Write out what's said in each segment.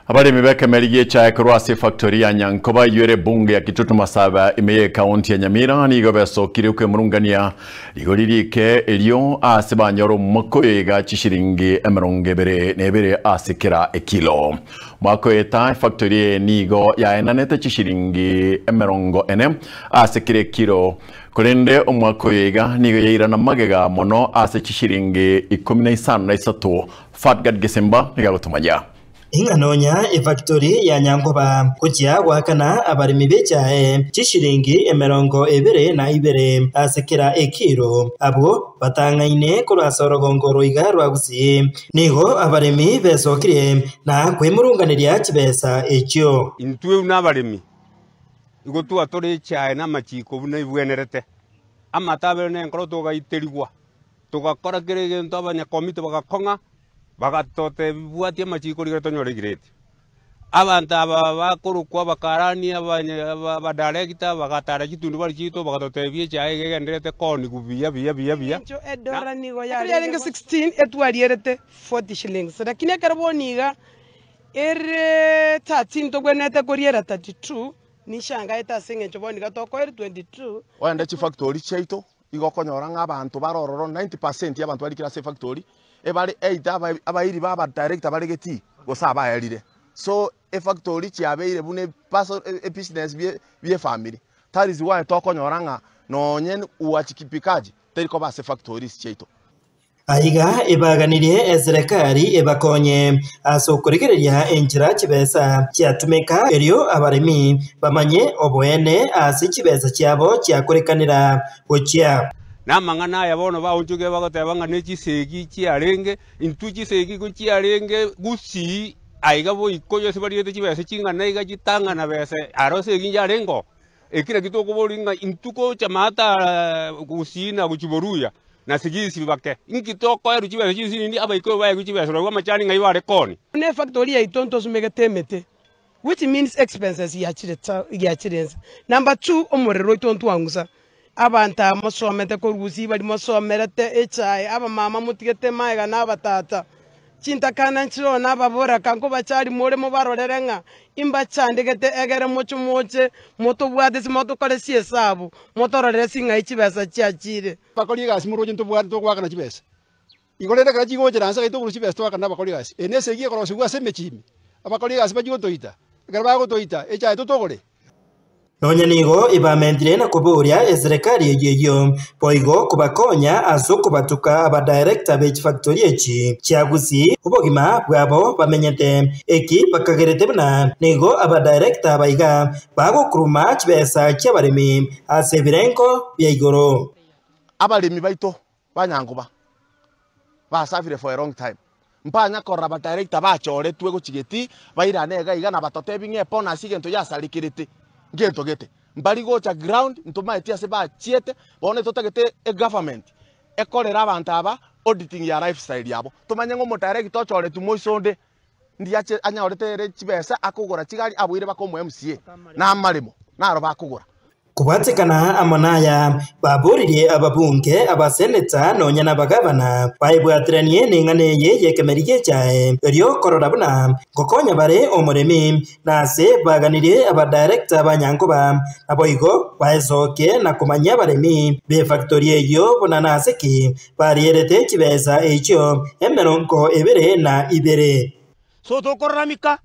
Abaremi b'ekemeri gi'echae korwa ase efactory ya Nyankoba eyio ere ebunge ya Kitutu Masaba ime y'ekaunti ya Nyamira nigo besokire kwemurungania rigori rike erio ase banyore omwaka oyo iga chishiringi 22 ase kera ekilo. Mwaka oeta efactory eye nigo yaenanete chishiringi 40 ase kera ekilo korende omwaka oyo iga nigo yairana magega mono ase chishiringi 53. Fatgard Gesimba nigo agotomanyia. Ing'a nonya efactory ya Nyankoba gochia goakana abaremi b'echae chishilingi 22 ase kera ekiro, abwo batang'aine korwa ase orogongo roiga rwa Gusii. Nigo abaremi besokirie na kwemurunganeria chibesa echio. Intwe buna abaremi igo twatore echae namachiko buna ebwenerete, amato abere nenkoro togaiterigwa, togakora kera egento abanyakomiti bagakong'a. Bagatotebia, Bwatia amachiko rigiya tonyore egireti. Abanto aba bakorokwa abakarani, abadirector, bagatara chitundubari chiaito, bagatotebia echae iga egendererete koonigwa buya buya buya buya. Engencho edora nigo yarenge 16 etwarierete 40 shillings, lakini ekero bono iga ere 13 togwenerete koriera 32, nishangaete ase engencho bono iga tokoeria 22. Ogende chifactory chiaito igo okonyora ng'a abanto bare ororo 90 percent y'abanto barikire ase efactory ebare either abairi ba abadirector bare getii gose abaerire. So efactory chiabeire buna eperso ebusiness bie efamiri. That is why tokonyora ng'a nonye uwajibikaji teri koba ase efactories chiaito. Aiga ebaganirie eserekari ebakonye ase okorigereria enchera chibesa chiatumeka erio abaremi bamanye oboene ase chibesa chiabo chiakorekanera gochia. Namang'ana aya bono baonchoke bagoteba ng'a nechisegi chiarenge, intwe chisegi igo chiarenge gusii aiga boiko yonsi bariete chibesa ching'ana iga chitang'ana besa aro esegi yarenge oo. Eki nakio tokoboria ng'a intwe gocha maata gusii na gochia boruya na sigisi bake, inki tokoerwa chibesa chinsinini abaikoyo baegwe chibesa barabwo amachani ng'ai bare koni? Buna efactory yaito ntosumegete emete which means expenses yachire yachire inse. Number two omorero oito ntwang'usa, abanto aba mosomete korwa gusii baria mosomerete echae, abamama motigete magega na abatata, Chintakana nchireo nababoraka nkobachari more mobarorere ng'a imbachandegete egere moche moche motobwate ase motokore chi'esabu, motororere ching'ai chibesa chiachire. Bakori egasi moroche ntobwate togoakana chibesa. Igo rende ekero chigochera nse gaito okorwa chibesa toakane nabakori egasi. Eye nesegi ekorosigwa ase emechie ime, abakori egasi bachie gotoita, ekero bagotoita echaye totogore. Nonya nigo ebamentire na koboria eserekari eyio eyio boigo kobakonya ase okobatuka abadirector be chifactori echi chia Gusii obogima bwabo bamenyete. Eki bakagerete buna nigo abadirector aba iga bagokuruma chibesa chiabaremi ase ebirengo bia igoro. Abaremi baito ba Nyangoba basafire for a long time, mpanya korora abadirector bachoretwe gochia getii, bairane iga iga na batotebi ng'a ebonus egento yasarekerete ngento gete. Mbari gocha ground ntomaeti ase bachiete, bono totagete egovernment ekorere abanto aba auditing ya lifestyle yabo, tomanye ng'a omodirector ochoretwe moiso onde ndiache anyorete ere chibesa akogora chigari aboire baka omo MCA na amaremo naro bakogora. Kobwatekana amo naya, baboririe ababunge, abaseneta, nonya nabagavana, baebwateranie neng'ana eye y'ekemeri gi'echae, erio korora buna ngokonya bare omoremi, na ase baganirie abadirector ba Nyankoba, naboigo baesokie na komanyia abaremi b'efactory eyio buna nase ki Barierete chibesa echio 22. So tokoraramika,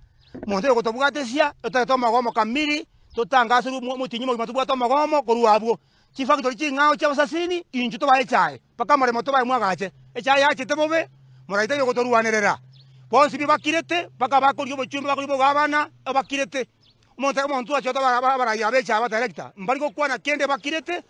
monto oyo gotobwatesia, totagete omogomo kamiri, totangaserwe omotienyi omogima tobwate omogomo korwa abwo. Chifactory ching'ao chi'abasasini, inchuo tobae echae, mpaka amaremo tobae mwagache. Echae yachete bobe, moraite oyo gotorwanerera. Bonsi pi bakirete, mpaka bakoria obochumbe bakoria obogabana, bakirete. Omonto omonto achete abarai aba echae abadirector, mbari gokwana kende bakirete.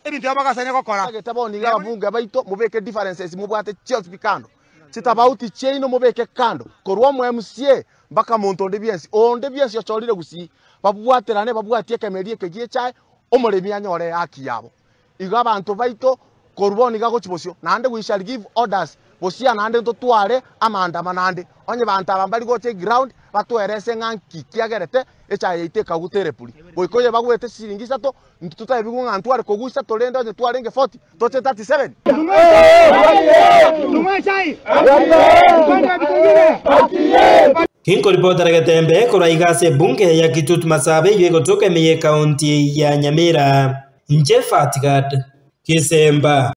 ebinto ebi bagasaine gokora. Tagete bono iga ababunge baito mobeke differences mobwate chionsi pi kando, chitabauti chiaino mobeke kando, korwa omo MCA mpaka monto onde bwensi, onde bwensi ochorire gusii, babwaterane babwatie ekemeri eke giechae, omoremi anyore ehaki yabo. Igo abanto baito korwa bono iga gochia bosio, naende we shall give orders bosio naende ntotware amaandamano ande, onye banto aba mbari gocha eground batoerese ng'a nki kiagerete echae yaito ekaguta ere puri. Goika oye bagwete chisiringi isato, Intwe totaebigwe ng'a ntware kogwa isato rende onye twarenge 40, toche 37. Ginkoripotera Getembe korwa iga ase ebunge ya Kitutu Masaaba eyio egotoka ime y'ekaunti ya Nyamira. Inche Fatgad Kisemba.